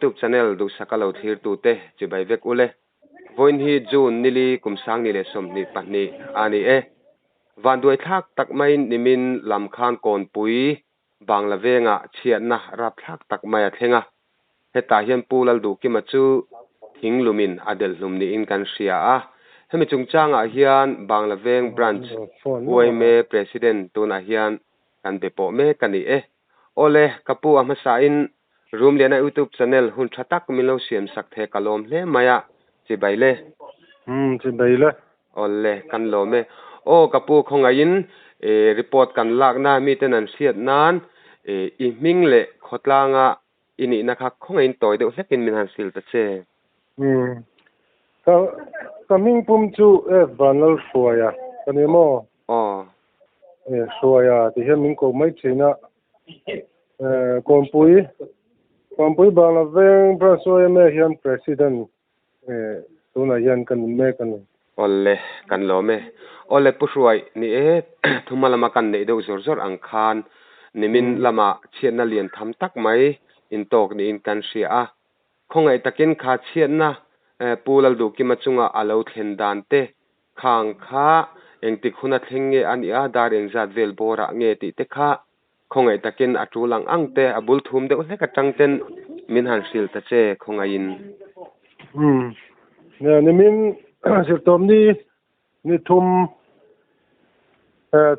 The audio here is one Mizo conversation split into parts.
YouTube channel duhsaka lo thlirtute chibai vek ule. Vawiin hi June nili kum sangni leh 22 a ni e. Vanduai thlak tak maiin nimin lam khan Kawnpui Bangla vengah chhiatna rapthlak tak mai a thleng a. Hetah hian Pu Lalduhkima chu thinglumin a delhhlum niin kan hria a. Hemi chungchangah hian Bangla Veng Branch yma President tunah hian kan be pawh mek a ni e. Awle, ka pu a hmasain Rumliana YouTube channel hun tha tak min lo siam sak the ka lawm hle mai a, chibai le. Umm, chibai le. Awle, kan lawm e. Aw, ka pu khawngaihin report kan lakna miten an hriat nan i hming leh khawtlanga i nihna kha khawngaihin tawi deuh hlekin min han hrilh ta che. Umm, ka ka hming pum chu F Vanlalhruaia ka ni maw? Aw. E, Hruaia ti hian min ko mai thin a. E, Kawnpui, Kawnpui Bangla Veng Branch YMA hian President e, tunah hian ka ni mek a ni. Awle, kan lawm e. Awle Pu Hruai, ni e, thuma lama kan neih deuh zawr zawr ang khan nimin lama chhiatna lian tham tak mai intawk niin kan hria a. Khawngaih takin kha chhiatna Pu Lalduhkima chunga a lo thlen dan te Khang kha engtik huna thleng nge a nih a, dar engzat vel bawrah nge tih te kha khawngaih takin a tul ang ang te, a bul thum deuh hlek atang ten min han hrilh ta che khawngaihin. Umm, nia nimin zirtawm ni ni thum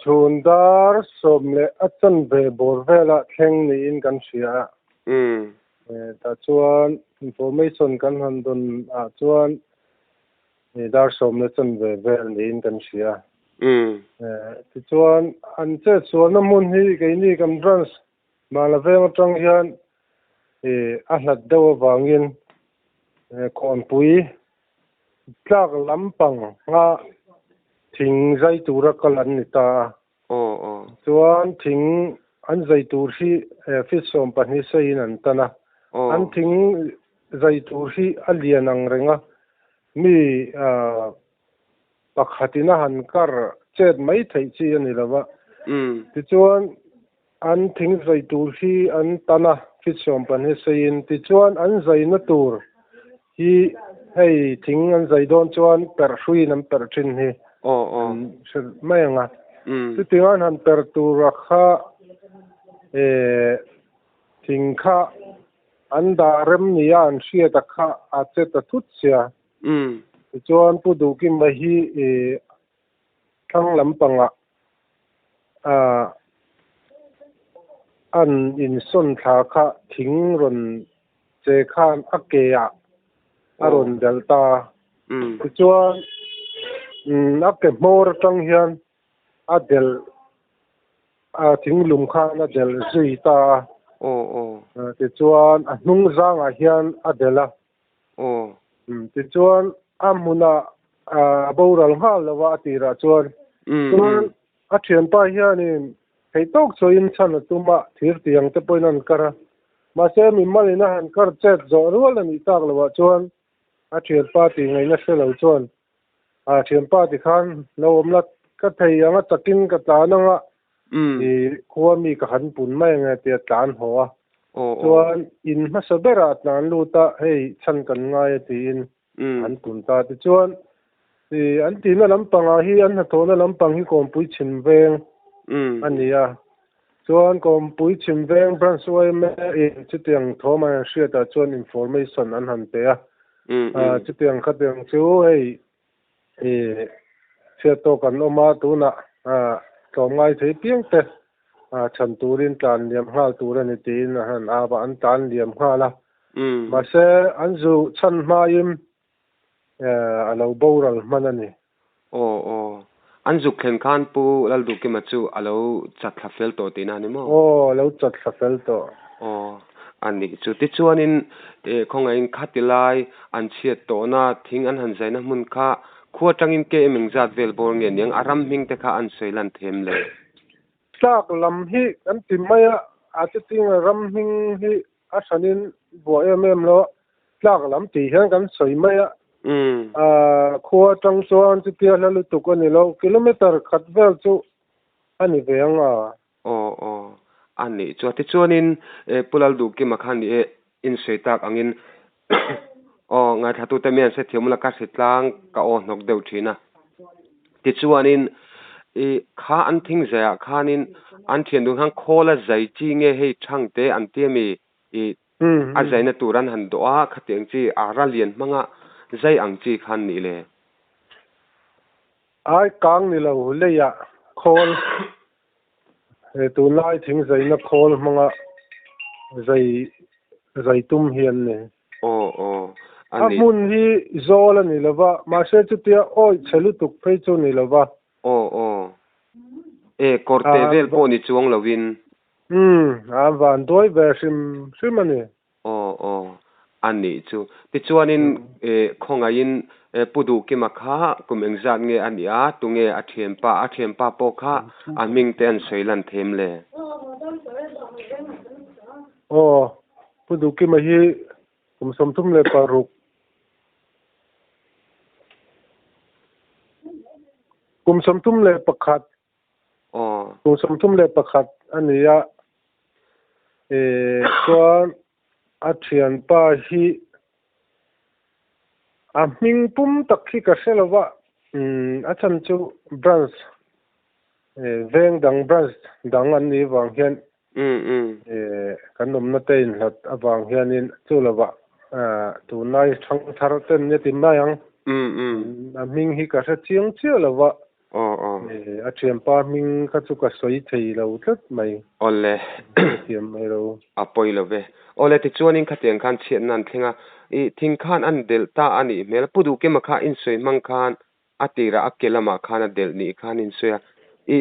chhun dar sawm leh a chanve bawr velah thleng niin kan hria a. Umm. Tah chuan information kan han dawn ah chuan Ni dar sawmna chanve vel niin kan hria. Tichuan, an chetsualna hmun hi keini kan branch Mala veng atang hian a hlat deuh avangin Khawnpui tlak lampang a thing zai tura kal an ni ta a. Chuan thing an zai tur hi feet 12 seiin an tan a. An thing zai tur hi a lian ang reng a, mi pakhatin a han kar chet mai theih chi a ni lo va. Tichuan an thing zai tur hi an tan a feet 12 seiin. Tichuan an zaina tur hi hei thing an zai dawn chuan perh hruiin an perh thin hi an hre mai ang a. Chutiang an han perh tur a kha thing kha an dah rem nia an hriat a kha a che ta thut sia. Tichuan Pu Duhkima hi thlang lampangah an insawn thla kha thing rawn che khan a ke ah a rawn delh ta. Tichuan a ke hmawr atang hian a delh a thinglung khan a delh zui ta a. Tichuan a hnung zangah hian a delh a. Tichuan a hmunah a boral nghal lo a a tirah chuan. Chuan a thianpa hianin thei tawk chawiin chhan a tum a, thir tiang te pawhin an kar a. Mahse mi malin a han kar chet zawh rual a nih tak loah chuan a thianpa tih ngaihna hre lo chuan a thianpa ti khan lo awm la ka thei ang a chakin ka tlan ang a i khua mi ka han pun mai ang e tia tlan haw a. Chuan in hmasa berah a tlan lut a, hei chhan kan ngai a tiin an pun ta. Tichuan an tihna lampangah hi an hnathawhna lampang hi Kawmpui Chhim Veng a ni a. Chuan Kawmpui Chhim Veng Branch yma in chutiang thawm an han hriatah chuan information an han pe a. Chutiang khatiang chu hei chhiat tawk an awm a, tunah tlawmngai thei piang te chhan turin tlan liam nghal tur a ni tiin an han ap a, an tlan liam nghal a. Mahse an zu chhan hmain a lo boral hman a ni. Aw aw. An zuk thlen khan Pu Lalduhkima chu a lo chat thla fel tawh tihna a ni maw? Aw, a lo chat thla fel tawh. Aw, a nih chu. Tichuanin khawngaihin khati lai an chhiat tawhna thing an han zaina hmun kha khua atangin KM engzat vel bawr nge niang a ram hming te kha an sawi lan them le? Tlak lam hi kan ti mai a, a chutinga ram hming hi a hranin buah em em lo a, tlak lam tih hian kan sawi mai a, khua atang chuan chutia hla lutuk a ni lo, kilometer khat vel chu a ni ve ang a. Aw aw, a nih chu a. Tichuanin Pu Lalduhkima kha ni e. In sawi tak angin aw ngaithlatute mi an hrethiam ula ka hritlang ka aw hnawk deuh thin a. Tichuanin i kha an thing zaiah khanin an thian dun khan khawl a zai chi nge hei thang te an ti ami i a zaina tur an han dawh a, khatiang chi ara lian hmanga zai ang chi khan nih le. Ai kang ni lo leiah khawl He tunlai thing zaina khawl hmanga zai zai tum hi an ni. Aw aw a A ni. hmun hi zawl a ni lo va, mahse chutia awih chhe lutuk phei chu ni lo va. Aw aw. E kawr teh vel pawh ni chuang lovin. Umm, a van duai ve hrim hrim a ni. Aw aw, a nih chu. Tichuanin khawngaihin Pu Duhkima kha kum engzat nge a nih a, tunge a thianpa, a thianpa pawh kha a hming te an sawi lan them le? Aw, Pu Duhkima hi kum 36, kum 31 Aw. Kum 31 a ni a, chuan a thianpa hi a hming pum tak hi ka hre lo va, a chhan chu branch veng dang branch dang an nih vang hian kan awmna te inhlat avang hianin chu lovah tunlai thangthar ten nia ti mai ang, a hming hi ka hre chiang chiah lo va. Aw aw. A thianpa hming kha chu ka sawi thei lo tlat mai. Awle. Thiam mai lo. A pawi lo ve. Awle tichuanin khatiang khan chhiatna an thleng a, i thing khan an delh ta a nih hmel. Pu Duhkima kha insawi hmang khan a tirah a ke lamah khan a delh nih khan insawi a, i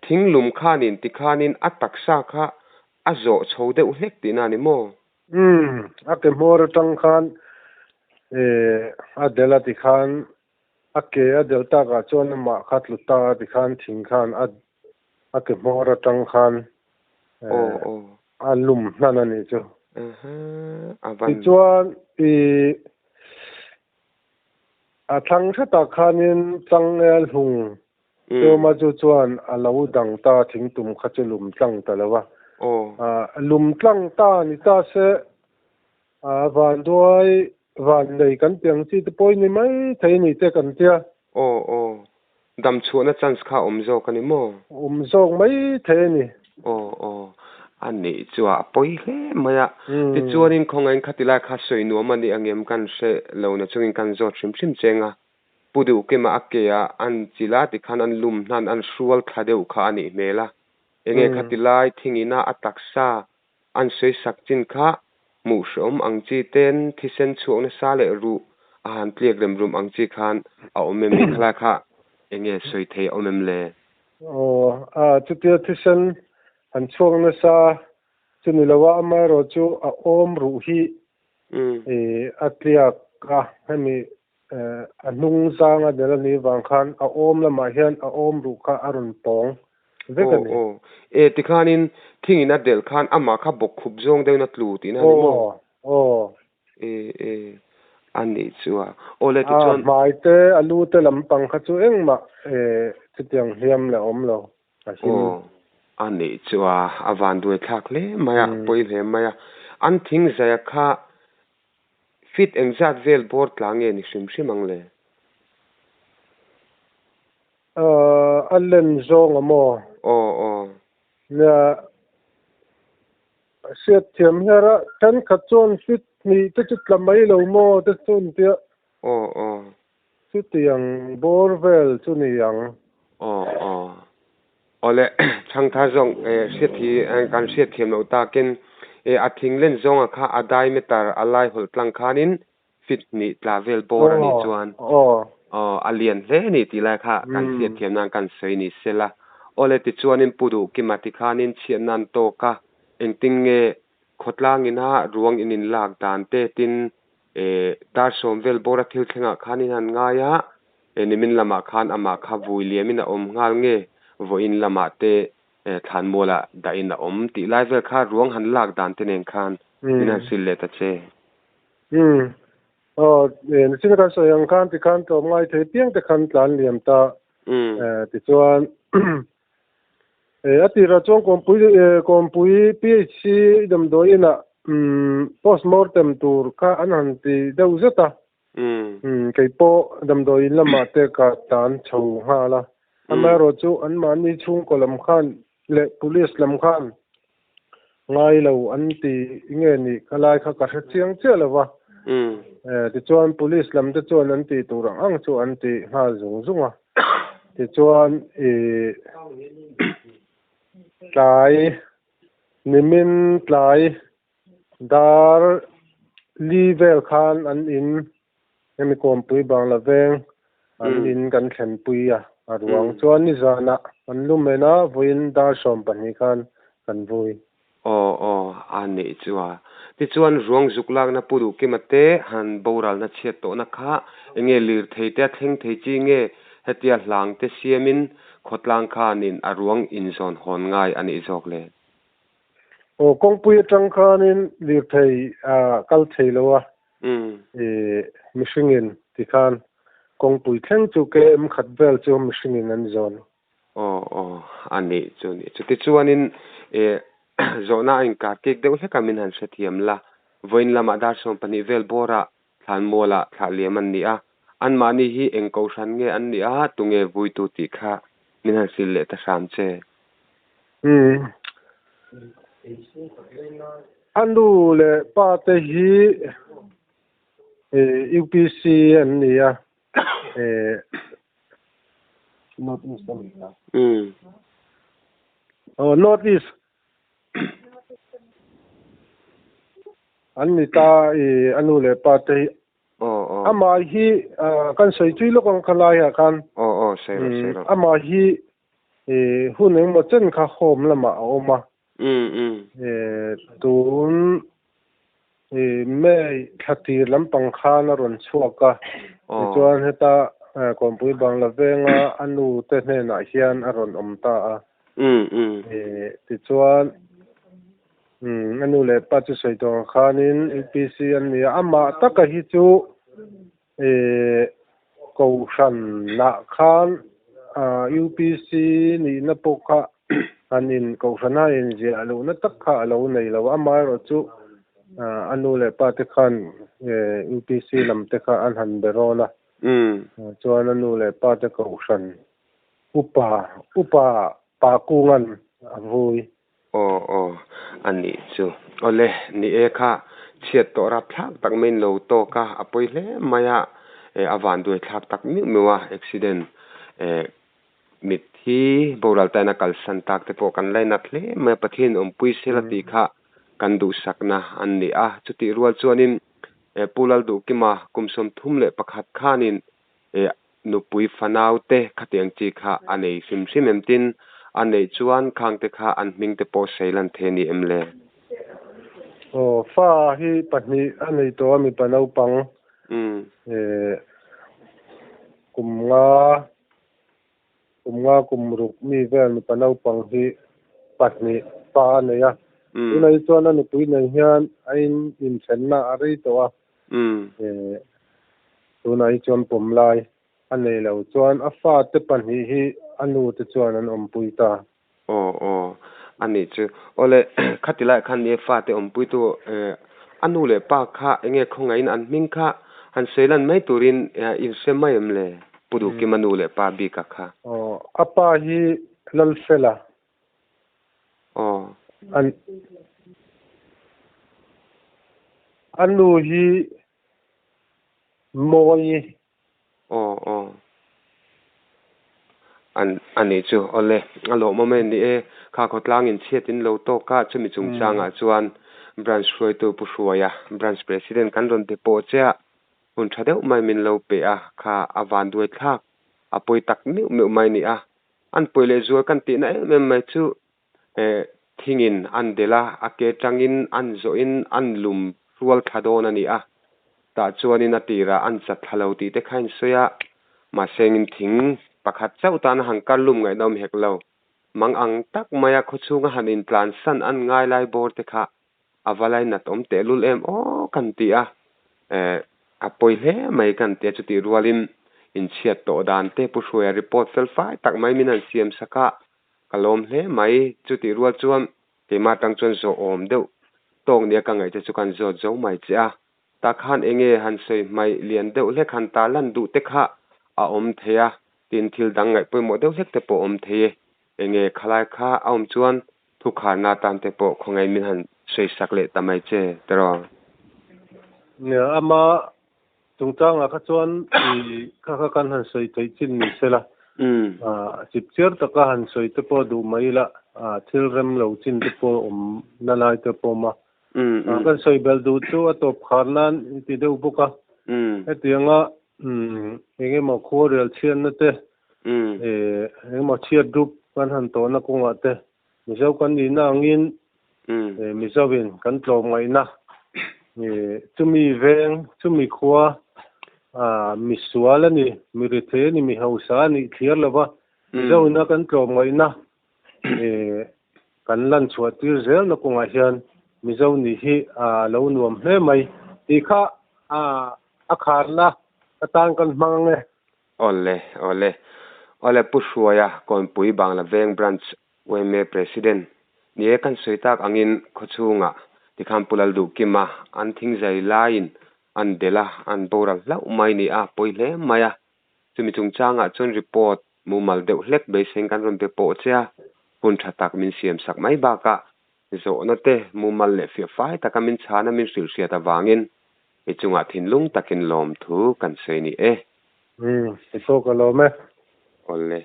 thing lum khanin tikhanin a taksa kha a zawh chho deuh hlek tihna a ni maw? Umm, a ke hmawr atang khan a delh a tikhan A ke a delh takah chuan amah kha tlu ta a tikhan thing khan a a ke hmawr atang khan a lum hnan a nih chu. Tichuan i a thlang hretah khanin changel hlung tlawma chu chuan a lo dang ta thing tum kha chu lum tlang ta lo a. Lum tlang ta ni ta se A vanduai van nei kan ti ang chi te pawh i ni mai thei ni te kan tia. Aw aw. Dam chhuahna chance kha awm zawk a ni maw? Awm zawk mai thei a ni. Aw aw. A nih chu a pawi hle mai a. Tichuanin khawngaihin khati lai kha sawi nuam a nih angem kan hre lo na chungin kan zawt hrim hrim cheng a. Pu Duhkima a ke a an chil a tikhan an lum hnan an hrual thla deuh kha a nih hmel a. Enge khati lai thingina a taksa An sawi sak chin kha hmuh hreawm ang chi ten thisen chhuak nasa leh ruh a han tliak rem rum ang chi khan a awm em i khalai kha enge sawi thei a awm em le? Aw, a chutia thisen han chhuak nasa chu ni lo a, amaherawh chu a awm ruh hi a tliak a, hemi a hnung zang a del a nih vang khan a awm lamah hian a awm ruh kha a rawn tawng vek a ni. Aw aw. E tikhanin thingin a delh khan amah kha bawk khup zawng deuhin a tlu tihna a ni maw? Aw aw. E e a nih chu a. Aw le tichuan. A hmai te a lu te lampang kha chu engmah e chutiang hliam leh awm lo a him. Aw a nih chu a, a vanduai thlak hle mai a, a pawi hle mai a. An thing zaia kha Fit engzat vel bawr tla nge ni hrim hrim ang le? A len zawng a maw? Aw aw. Nia, hriat thiam hiar a, thenkhat chuan fit hnih te chu tla mai lo maw te chu an tia. Aw aw. Chutiang bawr vel chu ni ang. Aw aw. Awle, chhangthar zawng hriat hi kan hriat thiam loh takin a thing len zawnga kha a diameter a lai hawlh tlang khanin feet hnih tla vel bawr a nih chuan aw a lian hle a ni tih lai kha kan hriat thiam nan kan sawi ni sela. Awle, tichuanin Pu Duhkima tikhanin chhiat nan tawk a, engtin nge khawtlang ina ruang in inlak dan te tin dar sawm vel bawra thil thlengah khan in han ngai a, Nimin lamah khan amah kha vui liamin a awm nghal nge vawiin lamah te thlanmualah dahin a awm tih lai vel kha ruang han lak dan te nen khan min han hrilh leh ta che. Umm. Aw, nichin kan sawi ang khan tikhan tlawm ngai thei piang te khan tlan liam ta. Tichuan a tirah chuan Kawnpui Kawnpui PHC damdawi inah. Postmortem tur kha an han ti deuh zet a. Kei pawh damdawi in lamah te ka tan chho nghal a. Amaherawhchu anmahni chhungkaw lam khan leh police lam khan ngai lo an ti nge nih ka lai kha ka hre chiang chiah lo va. Tichuan police lam te chuan an tih tur ang ang chu an ti nghal zung zung a. Tichuan ih tlai nimin tlai dar li vel khan an in hemi kawmpui Bangla veng an in kan thlenpui a, a ruang chuan nizanah an lumen a, vawiin dar 12 khan kan vui. Aw aw, a neih chu a. Tichuan ruang zuk lakna Pu Duhkima te han boralna chhiat tawhna kha enge lirthei te a thleng thei chi nge hetia hlang te siamin khawtlang khanin a ruang inzawn hawn ngai a nih zawk le? Aw, kawngpui atang khanin lirthei a kal thei lo a, mihringin tikhan kawngpui thleng chu KM khat vel chu mihringin an zawn. Aw aw, a nih chu nih chu. Tichuanin zawhna a inkar kek deuh hlek a min han hrethiam la. Vawiin lamah dar 12 vel bawrah thlanmualah thlah liam an ni a. Anmahni hi eng kohhran nge an nih a, tunge vuitu tih kha min han hrilh leh ta hram che. A nu leh pa te hi UPC an ni a. North East a ni a. Aw, North East an ni ta i a nu leh pa te hi. Amah hi kan sawi tui lawk ang kha laiah khan. Aw, aw, sawi rawh, sawi rawh. Amah hi hun engemaw chen kha home lamah a awm a. Tun May thla tir lampang khan a rawn chhuak a, tichuan heta Kawnpui Bangla venga a nu te hnenah hian a rawn awm ta a. Tichuan a nu leh pa chu sawi tawh ang khanin UPC an ni a, amah taka hi chu Kohhranah khan UPC nihna pawh kha han in Kohhrana inziah lohna tak kha a lo nei lo. Amaherawh chu a nu leh pa te khan UPC lam te kha an han be rawn a. Chuan a nu leh pa te Kohhran upa upa pa kungan a vui. Aw aw, a nih chu. Awle, ni e kha chhiat tawh rap thlak tak mai in lo tawk a, a pawi hle mai a, a van duai thlak tak miuh miuh a, accident mitthi boral taina kalsan tak te pawh kan lainat hle mai a, Pathian awmpui sela tih kha kan duhsakna an ni a, chutih rual chuanin Pu Lalduhkima kum 31 khanin nupui fanau te khatiang chi kha a nei hrim hrim em tin, a neih chuan khang te kha an hming te pawh sei lan thei a ni em le? Aw, fa hi pahnih a nei tawh a mipa naupang kum nga, kum nga kum ruk mi vel mipa naupang hi pahnih fa a nei a. Tunah hi chuan a nupui nei hian a in inthenna a rei tawh a. Tunah hi chuan pawm lai a nei lo chuan a fate pahnih hi a nu te chuan an awmpui ta. Aw aw, a nih chu. Awle, khati laiah khan ni fate awmpuitu a nu leh pa kha enge khawngaihin an hming kha han sawi lan mai turin in hre mai em le? Pu Duhkima nu leh pa bika kha. Aw, a pa hi Lalfela. Aw. An a nu hi Mawi. Aw aw. An a nih chu awle a lawmawm em ni e. Kha khawtlang in chhiat in lo tawk a chumi chungchangah chuan branch hruaitu Pu Hruaia branch president kan rawn be pawh che a hun tha deuh mai min lo pe a kha a van duai thlak a pawi tak meuh meuh mai ni a. An pawi leh zual kan tihna em em mai chu thingin an delh a, a ke tangin an zawhin an lum hrual thla dawn a ni a. Tah chuanin a tirah an chat thla lo tih te kha in sawi a, mahsengin thing pakhat chauh tan a han kar lum ngaihna awm hek lo. Mang ang tak maia khawchhunga han intlan san an ngai lai bawr te kha a va lai nat awm tehlul em aw kan ti a, a pawi hle mai kan ti a, chutih rualin inchhiat tawh dan te Pu Hruaia report fel fai tak mai min han siam sak a, ka lawm hle mai. Chutih rual chuan keimah atang chuan zawh awm deuh Tawk nia ka ngaih te chu kan zawt zo mai che a. Tah khan enge han sawi hmaih lian deuh hlek han ta lan duh te kha a awm thei a, tin thil dang ngaih pawimawh deuh hlek te pawh awm thei e. Enge khalai kha a awm chuan thu kharna atan te pawh khawngaih min han sawi sak leh ta mai che tiraw? Nia, ama chungchangah kha chuan i kha kha kan han sawi theih chin ni sela, chip chiar taka han sawi te pawh duh mai ila, thil rem lo chin te pawh awm na lai te pawh awm a. Kan sawi belh duh chu a tawp khar nan i ti deuh bawk a. Hetianga eng emaw khuarel chhiatna te, eng emaw chhiat rup kan han tawhna kawngah te Mizo kan nihna angin Mizovin kan tlawmngaihna chumi veng, chumi khua misual a ni, mi rithei a ni, mi hausa a nih thliar lova Mizoina kan tlawmngaihna kan lan chhuah tir zelna kawngah hian Mizo nih hi a lo nuam hle mai tih kha a kharna atan kan hmang ang e. Awle, awle. Awle Pu Hruaia, Kawnpui Bangla Veng Branch yma President, ni e kan sawi tak angin khawchhungah tikhan Pu Lalduhkima an thingzai laiin an delh a, an boral hlauh mai ni a, pawi hle mai a. Chumi chungchangah chuan report mumal deuh hlek beiseng kan rawn be pawh che a, hun tha tak min siam sak mai bakah zawhna te mumal leh fiah fai taka min chhana min hrilh hriat avangin I chungah thinlung takin lawmthu kan sawi ni e. Umm, i tawk a lawm e. Awle.